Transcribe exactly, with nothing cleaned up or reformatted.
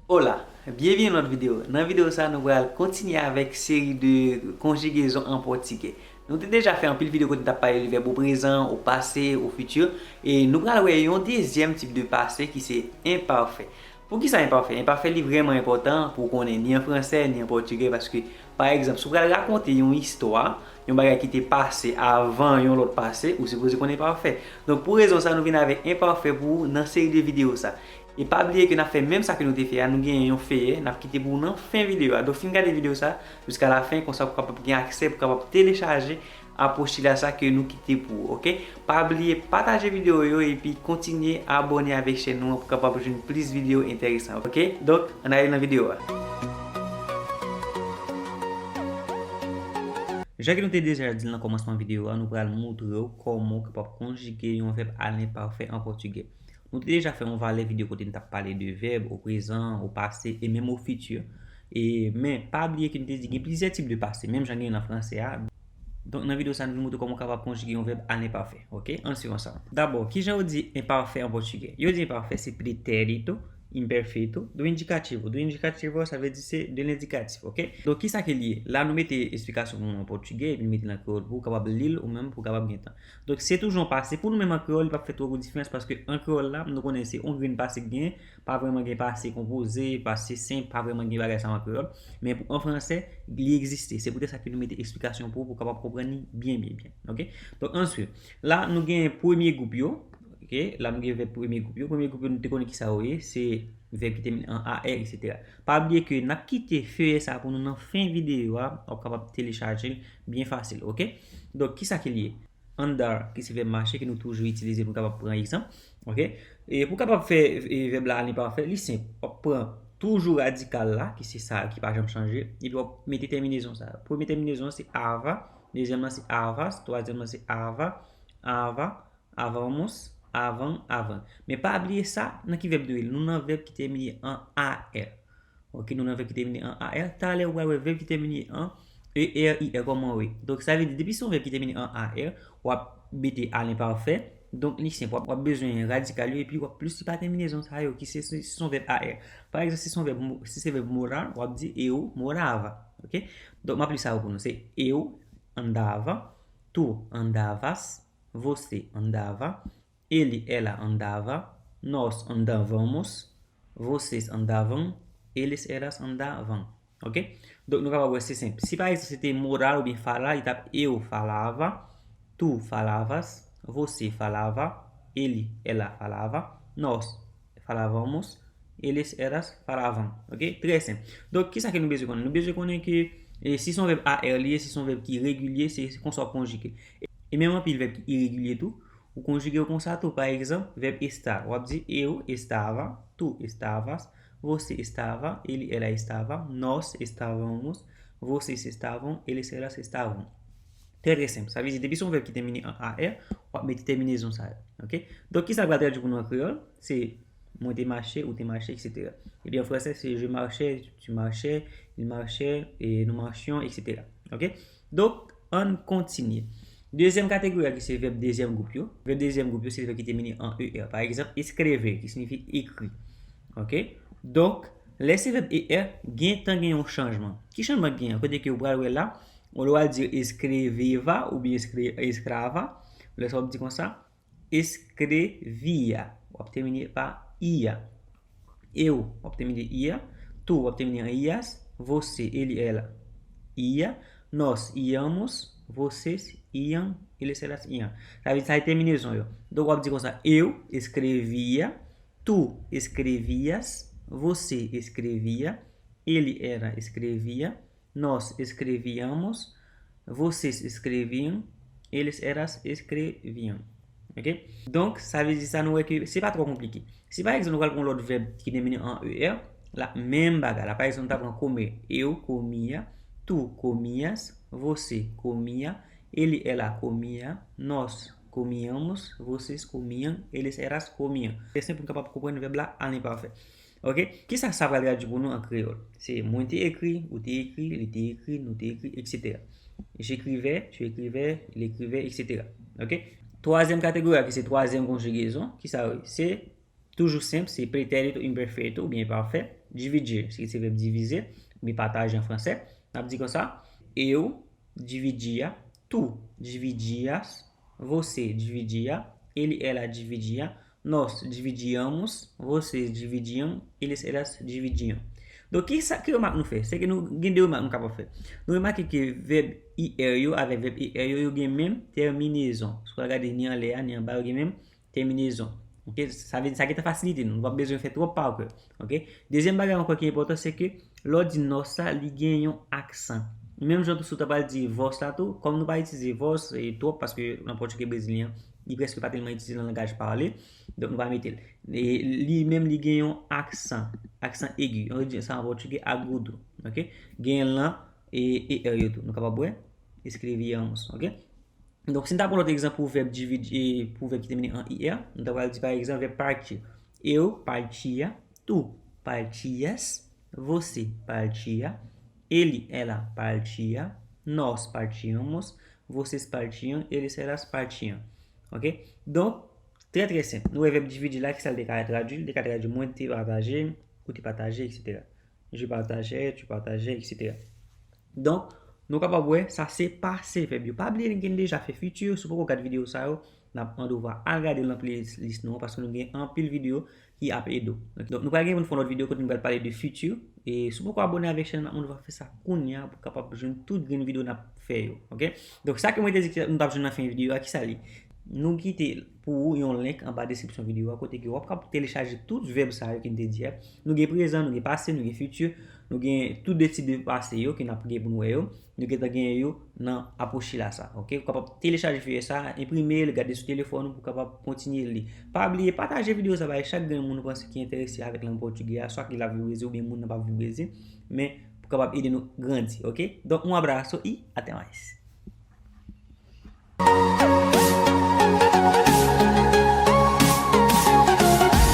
Hola, byenveni nan lòt videyo. Nan videyo sa, nou pral kontinye avèk seri de konjigezon an pòtigè. Nou te deja fè anpil videyo kote n t ap pale de vèb o prezan, o pase, o fiti, e nou pral wè yon dezyèm tip de pase ki se enpafè. Poukisa enpafè? Enpafè li vrèman enpòtan pou w konnen ni an fransè, ni an pòtigè, paske, pa egzanp, si w pral rakonte yon istwa, yon bagay ki te pase avan yon lòt pase, ou sipoze konn enpafè. Donk, pou rezon sa, nou vin avèk enpafè pou ou nan seri de videyo sa. E pa bliye ke n ap fè menm sa ke nou te fè a, nou genyen yon feyè, n ap kite pou ou nan fen videyo a. Donk, fin gade videyo sa jiska lafen, konsa pou w kapab gen aksè, pou w kapab telechaje apostila sa ke nou kite pou ou, oke? Pa bliye pataje videyo yo epi kontinye abòne avèk chèn nou an pou w kapab jwenn plis videyo enteresan, oke? Donk, ann ale nan videyo a. Jan ke nou te deja di l nan kòmansman videyo a, nou pral montre w kòman w kapab konjige yon vèb a lenpafè an pòtigè. Nou te deja fè yon valè videyo kote n t ap pale de vèb o prezan, o pase e menm o fiti. E, men, pa bliye ke n te di gen plizyè tip de pase, menm jan gen nan fransè a. Donk, nan videyo sa, nou vin montre kòman w kapab konjige yon vèb a lenpafè. Oke? Ann swiv ansanm. Dabò, kijan yo di enpafè an pòtigè? Yo di enpafè se pretérito, imperfeito, do indicativo. Do indicativo, sa vle di se de lendikatif, oke? Donk, kisa ke li ye? La, nou mete esplikasyon pou nou an pòtigè, epi nou mete l an kreyòl pou w kapab li l ou menm pou w kapab gen tan. Donk, se toujou yon pase. Pou nou menm an kreyòl, li p ap fè twò gwo diferans paske an kreyòl la, nou konnen se yon grenn pase k genyen, pa vrèman gen pase konpoze, pase senp, pa vrèman gen bagay sa yo an kreyòl. Men pou an fransè, li egziste. Se poutèt sa ke nou mete esplikasyon pou w, pou w kapab konprann li byen, byen, byen. Oke? Donk, answit, la, nou gen premye gwoup yo. Oke, la nou gen vèb premye gwoup yo. Premye gwoup yo, nou te konnen kisa yo ye, se vèb ki temine an A R, etsetera. Pa bliye ke n ap kite feyè sa pou nou nan fen videyo a, w ap kapab telechaje l byen fasil, oke? Donk, kisa ke li ye? Andar, ki se vèb mache, ke nou toujou itilize pou n kapab pran egzanp, oke? E pou w kapab fè, e, vèb la a lenpafè, li senp. W ap pran toujou radikal la, ki se sa ki pa janm chanje, epi w ap mete tèminezon sa. Premye tèminezon an se ava, dezyèm lan se avas, twazyèm lan se ava, ava, avamos, avan, avan. Men pa bliye sa, nan ki vèb nou ye? Nou nan vèb ki temine an A R. Oke, nou nan vèb ki temine an A R. Talè ou pral wè vèb ki temine an E R I R kòman w ye. Donk, sa vle di, depi se yon vèb ki temine an A R, w ap mete a lenpafè. Donk, li senp. W ap, w ap bezwen radikal yo, epi w ap plis ti pa tèminezon sa yo, ki se, se, se yon vèb A R. Pa egzanp, si se yon vèb mo-, si se vèb moral, w ap di eu morava. Oke? Donk, m ap li sa yo pou nou. Se eu andava, tu andavas, você andava, ele, ela andava, nós andávamos, vocês andavam, eles, elas andavam. Oke? Donk, nou kapab wè se senp. Si pa egzanp se te moral oubyen fala, li t ap eu falava, tu falavas, você falava, ele, ela falava, nós falávamos, eles, elas falavam. Oke? Trè senp. Donk, kisa ke nou bezwen konnen? Nou bezwen konnen ke, e, si se yon vèb A R li ye, si se yon vèb ki regilye, se, se konsa w ap konjige. E, e menm anpil vèb ki iregilye tou, ou konjige yo konsa tou. Pa egzanp, vèb estar, w ap di eu estava, tu estavas, você estava, ele, ela estava, nós estávamos, vocês estavam, eles, elas estavam. Trè, trè senp. Sa vle di, depi se yon vèb ki temine an A R, w ap mete tèminezon sa yo. Oke? Donk, kisa l pral tradui pou nou an kreyòl? Se mwen te mache, ou te mache, etsetera. Epi an fransè, se je marchais, tu marchais, il marchait, e nous marchions, etsetera. Oke? Donk, ann kontinye. Dezyèm kategori a ki se vèb dezyèm gwoup yo. Vèb dezyèm gwoup yo, se vèb ki temine an E R. Pa egzanp, escrever, ki siyifi ekri. Oke? Donk, lè se vèb E R, gentan gen yon chanjman. Ki chanjman k genyen? Kote ke ou pral wè la, ou lè w al di escreveva oubyen escre-, escrava, lè sa w ap di konsa, escrevia. W ap temine pa ia. Eu, w ap temine ia. Tu, w ap temine an ias. Você, ele, ela, ia. Nós íamos, vocês iam, eles, elas iam. Sa vle di sa e tèminezon yo. Donk, w ap di konsa, eu escrevia, tu escrevias, você escrevia, ele, ela escrevia, nós escrevíamos, vocês escreviam, eles, elas escreviam. Oke? Donk, sa vle di sa, nou wè ke se pa twò konplike. Si pa egzanp, nou pral pran yon lòt vèb ki temine an E R, la, menm bagay la. Pa egzanp, nou ta pran comer. Eu comia, tu comias, você comia, ele, ela comia, nós comíamos, vocês comiam, eles, elas comiam. Trè senp pou n kapab konprann vèb la a lenpafè. Oke? Kisa sa pral tradui pou nou an kreyòl? Se mwen te ekri, ou te ekri, li te ekri, nou te ekri, etsetera. J'écrivais, tu écrivais, il écrivait, etsetera. Oke? Twazyèm kategori a, ki se twazyèm konjigezon, kisa yo ye? Se Toujou senp, se pretérito imperfeito oubyen pafè. Dividir, se, se vèb divize, oubyen pataje an fransè. N ap di konsa, eu dividia, tu dividias, você dividia, ele, ela dividia, nós dividíamos, vocês dividiam, eles, elas dividiam. Donk, ki sa, ki remak nou fè? Se ke nou gen de remak nou kapab fè. Nou remake ke vèb ir yo avèk vèb er yo, yo gen menm tèminezon. Si w al gade ni anlè a, ni anba, yo gen menm tèminezon. Ok? Sa vle di, sa gentan fasilite nou. Nou p ap bezwen fè twòp pa kè. Ok? Dezyèm bagay ankò ki enpòtan, se ke lè w di nós la, li gen yon aksan. Menm jan tou, si w ta pral di vós la tou, kòm nou pa itilize vós e twòp, paske nan pòtigè brezilyen, li prèske pa tèlman itilize nan langaj pale, donk nou pa mete l. E li menm, li gen yon aksan, aksan egi. Yo di sa an pòtigè agudo, ok? Gen lan e, e er yo tou. Nou kapab wè, escrevíamos, ok? Donk, si n ta pran lòt egzanp pou vèb dividi, e pou vèb ki tèmine an ir, nou ta pral di, pa egzanp, vèb partir. Eu partia, tu partias, você partia, ele, ela partia, nós partíamos, vocês partiam, eles, elas partiam. Ok? Donk, trè, trè senp. Nou wè vèb dividi la, ki sa l te ka tradui? L te ka tradui mwen te pataje, ou te pataje, etsetera. Je partageais, tu partageais, etsetera. Donk, nou kapab wè, sa se pase vèb yo. Pa bliye, nou gen deja fè fiti. Si w poko gad videyo sa yo, n ap mande w al gade l nan playlist nou an, paske nou gen anpil videyo ki ap ede w. Donk, nou pral gen pou n fè yon lòt videyo kote nou pral pale de fiti. E si w poko abòne avèk chèn nan, nou va fè sa kounye a pou w kapab jwenn tout grenn videyo n ap fè yo. Ok? Donk, sa ke mwen te di ke nou t ap jwenn nan fen videyo a, ki sa li? Nou kite pou ou yon link anba deskripsyon videyo a, kote ke w ap kab telechaje tout vèb sa yo ke n te di a. Nou gen prezan, nou gen pase, nou gen fiti, nou gen tout de tip de pase yo ke n ap gen pou n wè yo. Nou gentan gen yo nan apwochi la sa. Ok? Ou kapab telechaje fiyè sa, enprime l, gade sou telefòn ou pou w kapab kontinye li. Pa bliye, pataje videyo sa bay chak grenn moun ou panse ki enterese avèk lang pòtigè a, swa ki la viv Brezil oubyen moun nan pa viv Brezil, men pou kapab ede nou grandi. Ok? Donk, un abraço e até mais.